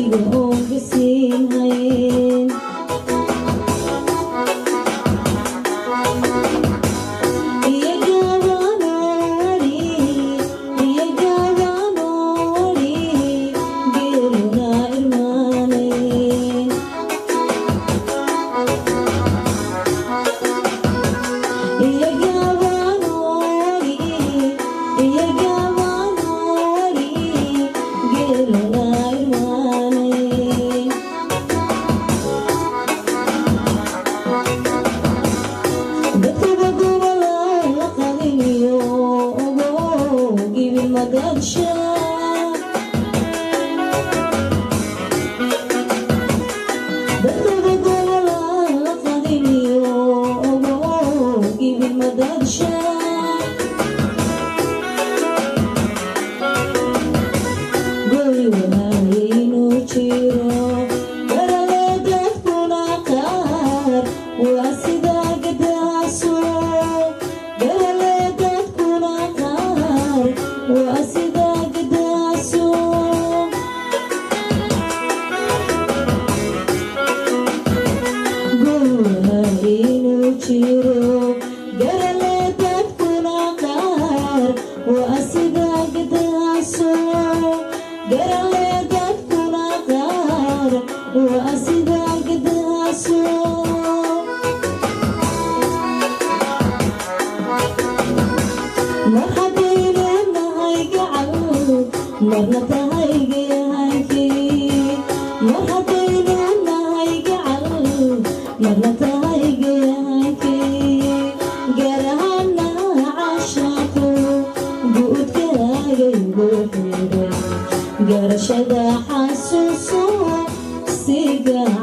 Adiga oon gasiin hayn. Iyo gaabanoori, iyo gaabanoori, geeluna irmaanayn. Iyo gaabanoori, iyo gaabanoori, geeluna irmaanayn. Dadkuba gobola la qadiniyo ogo gibin magadsha. Dadkuba gobola la qadiniyo ogo gibin magadsha. Goy waayaynu jiro garale, dadkuna qaar waa sida gadaaso. Garale, dadkuna qaar waa sida gadaaso. Goy waayaynu jiro garale, dadkuna qaar waa sida gadaaso. Garale, dadkuna qaar waa sida gadaaso. Mar haddaynu nahay gacal, marna tahay geehankii. Mar haddaynu nahay gacal, marna tahay geehankii. Gaar ahaana caashaaqu guudkaagaygu xiray. Garashada xasuuso si gaar